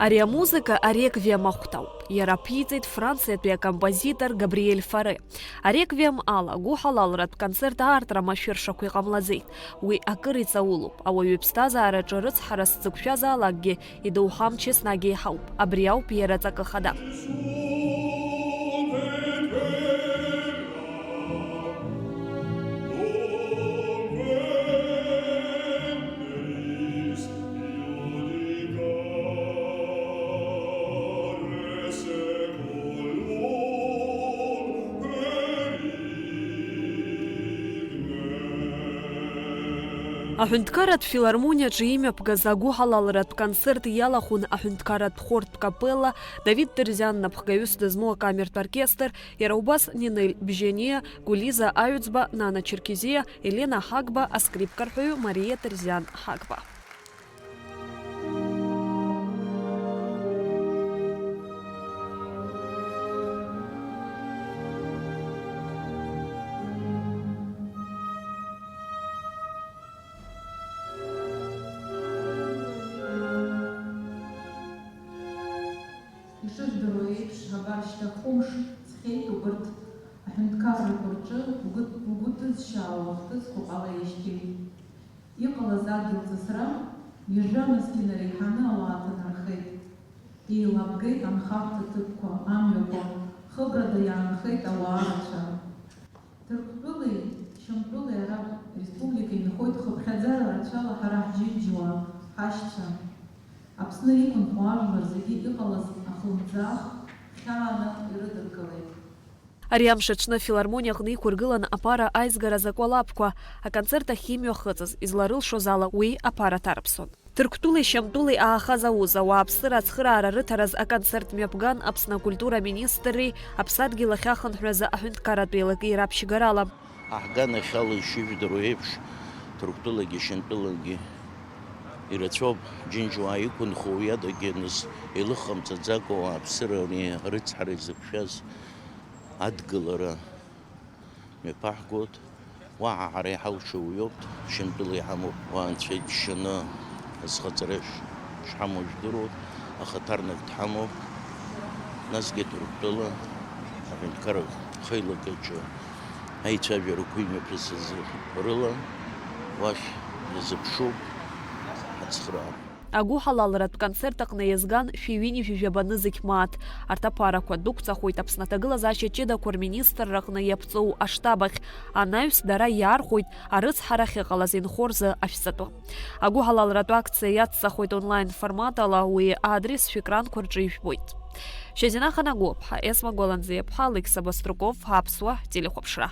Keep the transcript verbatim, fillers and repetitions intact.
Ари амузыка ареквием ахәҭа ауп. Иара аԥиҵеит Франциатәи акомпозитор Габриель Фаре. Ареквием ала агәыҳалалратә концерт аартра машәыршақә иҟамлаӡеит. Уи акыр иҵаулоуп. Ауаҩы иԥсҭазаараҿы рыцҳарас дзықәшәаз алакгьы идоуҳамч еснагь еиҳауп. Абри ауп иара аҵакы хада. Аҳәынҭқарратә филармониаҿы имҩаԥгаз агәыҳалалратә концерт иалахәын аҳәынҭқарратә хортә капелла, Давид Терзиан напхгаҩыс дызмоу акамертә оркестр, иара убас Нинель Бжьаниа, Гулиза Аҩӡба, Нана Черкезиа, Елена Ҳагба, аскрипкарҳәаҩы Мариа Терзиан Ҳагба. Ишыжәдыруа еиԥш, абар шьҭа хәымш ҵхьеит убырҭ аҳәынҭқаррақәа рҿы угәы, угәы ҭызшьаауа ахҭысқәа ҟала еишьҭеит. Иҟалаз адгьыл ҵысра ҩажәа мызқьы инареиҳаны ауаа ҭанархеит. Еилабгеит анхарҭа ҭыԥқәа, амҩақәа, хыбрада иаанхеит ауаа рацәа. Ҭырқәтәылеи Шьамтәылеи ара республика инхоит хыԥхьаӡара рацәала ҳара ҳџьынџьуаа, ҳашьцәа. Аԥсны иқәынхо ажәлар зегьы иҟалаз ахлымӡаах хьааны ирыдыркылеит. Ари амш аҽны афилармониа аҟны иқәыргылан аԥара аизгара закәалаԥқәа, аконцерт ахь имҩахыҵыз, изларылшоз ала уи аԥара ҭарыԥсон. Ҭырқәтәылеи Шьамтәылеи аахаз аус, ауааԥсыра ацхыраара рыҭараз аконцерт мҩаԥган Аԥсны акультура министрреи Аԥсадгьыл ахь ахынҳәразы аҳәынҭқарратә еилакеи раԥшьгарала. Аҳганахьала ишыжәдыруа еиԥш, Ҭырқәтәылагьы Шьамтәылагьы ирацәоуп, џьынџьуаа иқәынхо уи адагьы нас илыхҟамҵаӡакәа ауааԥсыра ари арыцҳара изықәшәаз адгылара мҩаԥаҳгоит. Уаҳа ҳара иҳалшо уиоуп, Шьамтәыла иҳамоуп. Уа анцәа иџьшьаны азхаҵара ш-, шҳамоу жәдыруеит, ахаҭарнак дҳамоуп. Насгьы Ҭырқәтәыла аҳәынҭқарра хеилак аҿы аицәажәарақәа имҩаԥысыз рыла уахь иазыԥшуп ҳацхраара. Агәыҳалалратә концерт аҟны иазган шәи ҩынҩажәи жәаба нызқь мааҭ. Арҭ аԥарақәа дәықәҵахоит Аԥсны аҭагылазаашьа ҷыдақәа рминистрра аҟны иаԥҵоу аштаб ахь. Анаҩс дара иаархәоит арыцҳара ахьыҟалаз инхо рзы ашәҵатәы. Агәыҳалалратә акциа иацҵахоит онлайн форматала, уи адрес шәекранқәа рҿы ижәбоит. Шьазина Ханагәыԥҳа, Есма Гәаланӡиаԥҳа, Алықьса Баструков, Аԥсуа телехәаԥшра.